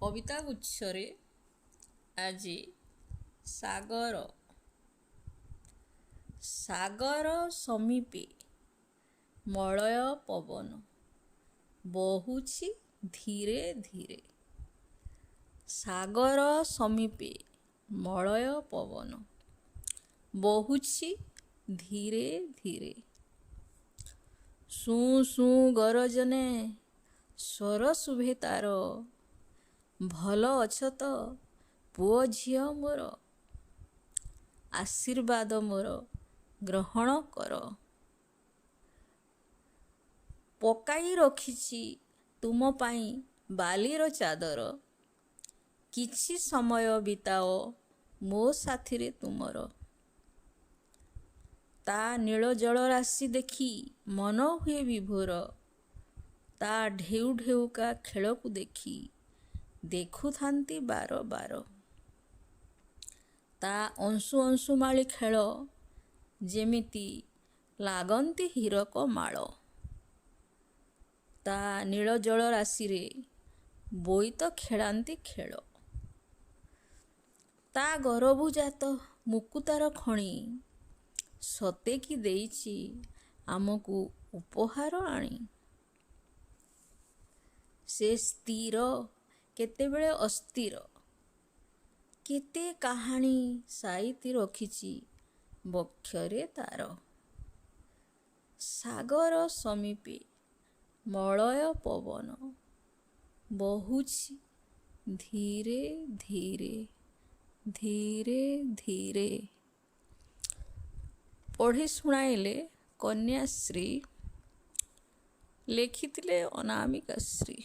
କବିତା ଗୁଚ୍ଛରେ ଆଜି ସାଗର। ସାଗର ସମୀପେ ମଳୟ ପବନ ବହୁଛି ଧୀରେ ଧୀରେ। ସାଗର ସମୀପେ ମଳୟ ପବନ ବହୁଛି ଧୀରେ ଧୀରେ। ସୁଁ ସୁଁ ଗରଜନେ ସ୍ୱର ଶୁଭେ ତାର, ଭଲ ଅଛ ତ ପୁଅ ଝିଅ ମୋର, ଆଶୀର୍ବାଦ ମୋର ଗ୍ରହଣ କର। ପକାଇ ରଖିଛି ତୁମ ପାଇଁ ବାଲିର ଚାଦର, କିଛି ସମୟ ବିତାଅ ମୋ ସାଥିରେ ତୁମର। ତା ନୀଳ ଜଳରାଶି ଦେଖି ମନ ହୁଏ ବିଭୋର, ତା ଢେଉ ଢେଉକା ଖେଳକୁ ଦେଖି ଦେଖୁଥାନ୍ତି ବାର ବାର। ତା ଅଂଶୁ ଅଂଶୁମାଳି ଖେଳ ଯେମିତି ଲାଗନ୍ତି ହୀରକ ମାଳ। ତା ନୀଳ ଜଳରାଶିରେ ବୋଇତ ଖେଳାନ୍ତି ଖେଳ। ତା ଗରଭୁ ଜାତ ମୁକୁତାର ଖଣି ସତେ କି ଦେଇଛି ଆମକୁ ଉପହାର ଆଣି। ସେ ସ୍ଥିର କେତେବେଳେ ଅସ୍ଥିର, କେତେ କାହାଣୀ ସାଇତି ରଖିଛି ବକ୍ଷରେ ତାର। ସାଗର ସମୀପେ ମଳୟ ପବନ ବହୁଛି ଧୀରେ ଧୀରେ, ଧୀରେ ଧୀରେ। ପଢ଼ି ଶୁଣାଇଲେ କନ୍ୟାଶ୍ରୀ, ଲେଖିଥିଲେ ଅନାମିକାଶ୍ରୀ।